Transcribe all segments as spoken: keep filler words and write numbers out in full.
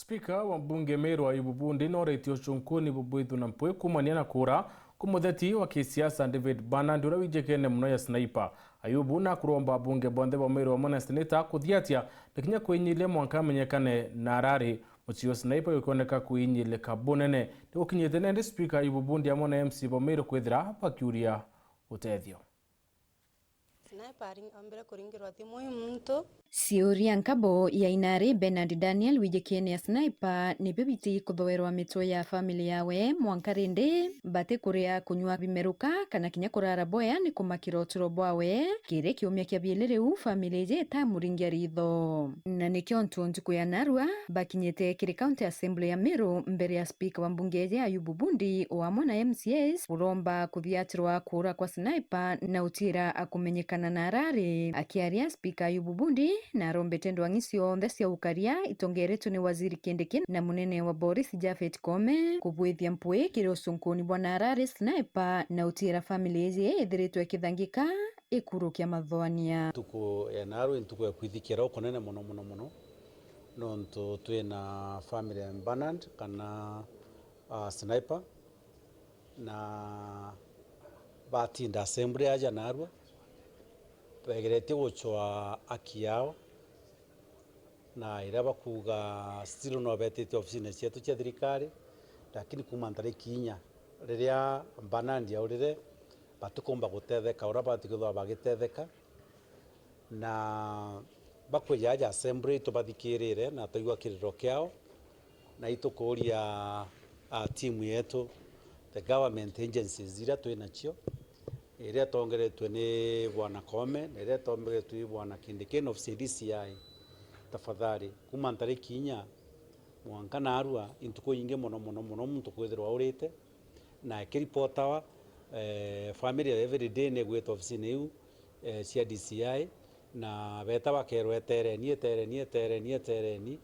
Spika wa mbunge Meru Ayubu Bundi nooretie ucunkuni bubwithu na mpwi kuumania na kuura kwa mutheti wa kisiasa David Bernard uria wijikene mono ya Sniper. Ayubu nakuromba abunge bonthe ba Meru amwe na seneta kuthiatia na kinya kwinyilia mwanka amenyekane na arari. Mucii wa Sniper ukioneka kuinyilika bunene. Ni gukinyite nendi Spika Ayubu Bundi amwe na M C ba Meru kwithira bakiuria utethio. Sniper ari-, ombire kuringirwa thimu i muntu. Ciuria nkabo ya inari Bernard Daniel wijikene ya Sniper nibio biti kuthoerwa mitwe ya family yawe mwanka rindi bati kuria kunywa bimeruka kana kinya kurara boya ni kumakira uturo bwawe. Kiri kiumia kia biili riu family iji itamuringia ritho. Na nikio ntu ntuku ya narua bakinyite kiri County Assembly ya Meru mbere ya Spika wa mbunge iji Ayubu Bundi o amwe na M C As kuromba kuthiatirwa kuura kwa Sniper na utira akumenyekana na arari. Akiaria, Spika Ayubu Bundi narombete ndwang'i cionthe cia ukaria itongeretwe ni Waziri Kindiki na munene wa borisi Japhet Koome kubwithia mpwi kiri ucunkuni bwa na arari Sniper na utira family iji ithiritwe ikithangika ikurukia mathoania. Ntuku ya narua i ntuku ya kwithikira ukunene mono mono mono, nontu twina family ya Bernard kana, ah, Sniper, na batinda assembly aja narua, begeretie gucwa haki yao, na iria bakuuga still no betite ofisine cietu cia thirikari, lakini kuuma ntariki inya riria Bernard aurire, batikumba gutetheka uria bati kwithirwa bagitetheka, na bakwija aja assembly itubathikirire na twaigua kiriro kiao, na itukuuria, ah, timu yetu, the government agencies iria twi nacio, iria itongeretwe ni Bwana Koome na iria itongeretwe ni Bwana Kindiki na ofisi ya D C I, tafadhali, kuuma ntariki inya mwanka narua, i ntuku ingi mono mono mono muntu kwithirwa aurite, na ikiripotawa, eh, family every day ni igwita ofisine iu, eh, cia D C I, na beeta bakeerwa, "Etereni, etereni, etereni, etereni."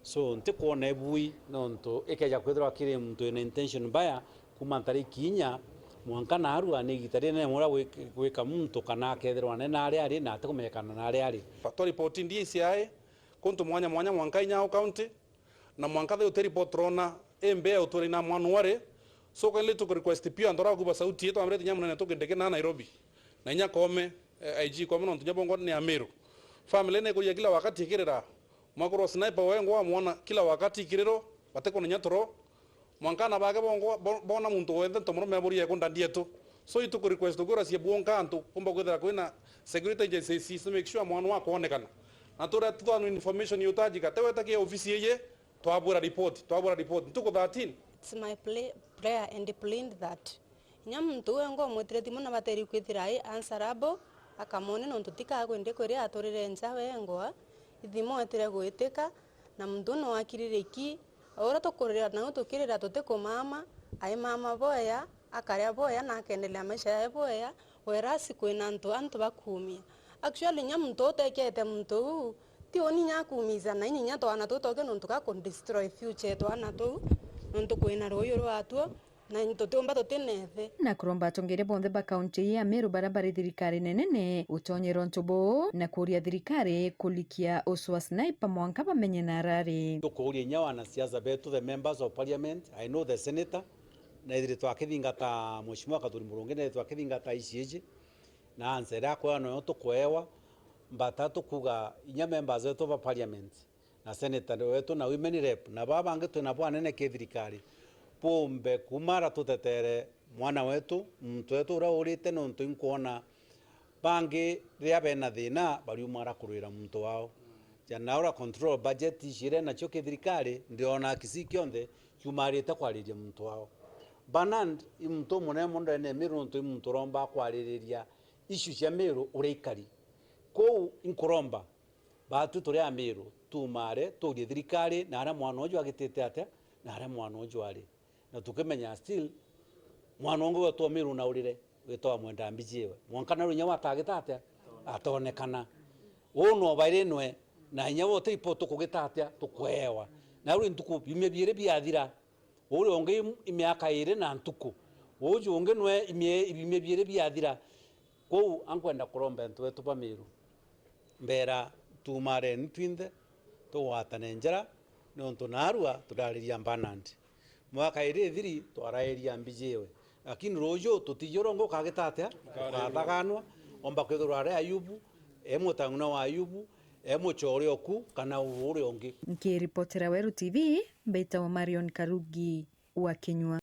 So, ntikwona ibui, nontu ikeja kwithirwa kiri muntu wina intention mbaya, kuuma ntariki inya mwanka narua, ni igita rinene mono ria gwik-, gwika muntu kana akethirwa ne naria ari na atikumenyekana naria ari. Twa ripoti D C I kuntu mwanya mwanya mwanka inya au county, na mwanka thai uti report turona imbea utwira ina mwana wari. So kindly tuku request pia antu aria bakuuga sauti yetu, amrete inya munene tukindeke na Nairobi, na inya Koome, eh, I G Koome, nontu inya bongwa ni Amiru. Family ni ikuria kila wakati ikirira. Mwakuru wa Sniper wengwa amwona kila wakati ikiriro, batikona inya toro. Mwanka aana bake bongwa bo-, bona muntu wenthe ntomurume aburi ekunda ndietu. So ituku request tukwira cia bwonka antu kumba kwithira kwina security agencies to make sure mwana wakwonekana. Na turia tutanu information yutajika, teweta ki ofisi eye, twabwira report, twabwira report. Ntuku thirteen. It's my play, prayer and plead that inya muntu uu wengwa umwitire thimu na bateri kwithira ai answerable, akamwone nontu tikakwende kwiri aturire nja wengwa, ithimu etire gwitika, na muntu uu no akiririki. Uria tukurira nau tukirira tutikumama, aimama bwea, akaria bwea na akendelea maisha yae bwea, whereas kwina antu, antu bakuumia. Actually, inya muntu utekete muntu uu, ti uni inya akuumiza, na inya twana tutoke nontu ga ku destroy future twana tuu, nontu kwina ruuyu rwatuo, na tutiumba tutinethe. Na kuromba atongeria bonthe ba kaunti ya Meru baria bari thirikari nenene utonyera untu buu na kuuria thirikari kulikia ucu wa Sniper mwanka bamenye na arari. Tukuuria inya wanasiasa betu, the members of parliament, I know the senator, na ithiri twakithingata Mheshimiwa Kathuri Murungi, na ithiri twakithingata ici iji, na answer iria akwea noyo tukuewa, mbata tukuga inya members betu ba parliament, na senator wetu na women rep, na baa bangi twina bo anene ki thirikari, bumbe kuuma ara tutetere mwana wetu, muntu wetu uria urite, nontu inkwona bangi riria bena thina bariuma ara kurwira muntu wao. Ja na ura control budget ici iria nacio ki thirikari, ndiona Kisii kionthe kiumarite kwariria muntu wao. Bernard i muntu umunene mono ndene ya Meru, nontu i muntu uromba kwaririria issue cia Meru uria ikari. Kou inkuromba, baatwi turi Amiru, tuumare, tuurie thirikari na aria mwana uju agitite atia, na aria mwana uju ari. Na tukimenya still, mwana ungi wetu Amiru naurire, witagwa Mwenda Mbijiwe. Mwanka naru inya watagita atia? Atonekana. Uu no bairinwe, na inya we uti report tukugita atia? Tukuewa. Naru ntuku biumia biiri biathira, uria ungi im-, imiaka iiri na ntuku. Uju ungi nwe imie-, ibiumia biiri biathira. Kou ankwenda kuromba antu betu ba Meru. Mbera, tuumareni twinthe, tugwatane njara, Nontu naarua turariria mbanandi. Mwaka iri ithiri, twarairia mbiji iwe. Lakini ruuju tutiji uria ungi ukagita atia? Ukathaganwa. Omba kwithirwa ari Ayubu, e mutang'una wa Ayubu, e mucoore oku, kana uria ungi. Nkiripotera Weru T V, mbaitagwa Marion Karugi wa Kinyua.